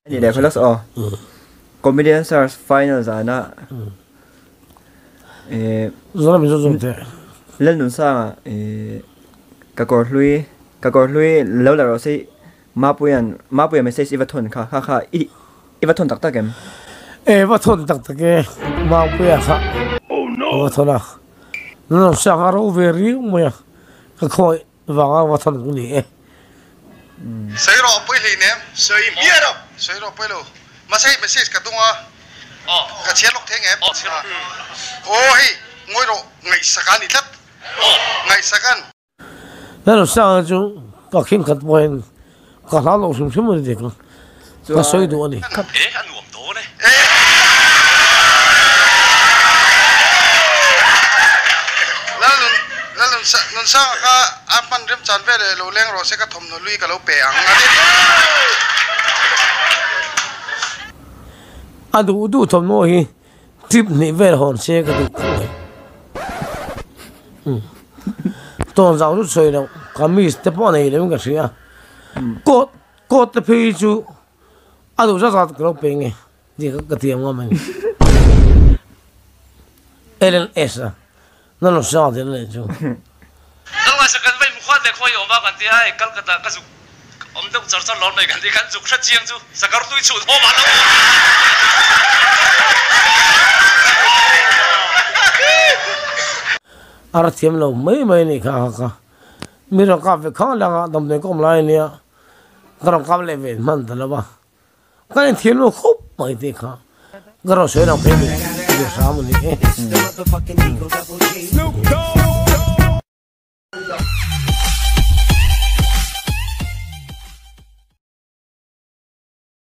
Ni leh khalas aw. Comedian Search final zana eh Zana min zawt zawt teh. Lalnunsanga eh ka kawr hlui ka kawr hlui lo la rawh se Mapuia'n Mapuia message i va thawn kha kha kha i i va thawn tak tak em? Eh va thawn tak tak e Mapuia kha ka va thawn a Lalnunsanga a ro ve riau mai a ka khawi Vanga va thawn ang ni e. Sawi rawh a pawi hleinem. Sawi hmiah rawh. Sawi rawh a pawi lo. Mahse hei message ka dawng a. Ka chhiar lawk thei ngem? Aw hei ngawi rawh ngaihsak a ni tlat. Ngaihsak an. Lalo Sanga chu ka khin khat pawhin ka hlau loh hrim hrim a ni dik ang. Ka sawi duh a ni. E a nuam dawn e. Lalnunsanga kha a hman remchan vel leh lo leng rawh se ka thawmhnaw lui ka lo pe ang a ti. A duh duh thawmhnaw hi trip hnih vel hawn se ka duh khawp mai. Tawn zau chu sawi loh kamis te pawh a nei lo in ka hria. Coat coat te phei chu A duh zat zat ka lo pe nge tih kha ka tiam ngam a ni. LNS a na lo sa tel leh chu. Kal ngai sak kan vei mukhuat leh khawi awm a kan ti a hei Calcutta ka zuk awm deuh char char lawm mai kan ti kan zuk hre chiang chu sakar tui chhun haw mah lo A ra thiam lo mai mai a nih kha kha kha mi rawn kap ve khang lang a damdawi ka awm lai a nia. Ka rawn kap leh ve hman ta lo va, ka inthiam lo khawp mai tih kha ka rawn sawi lang phei ve hram a ni e.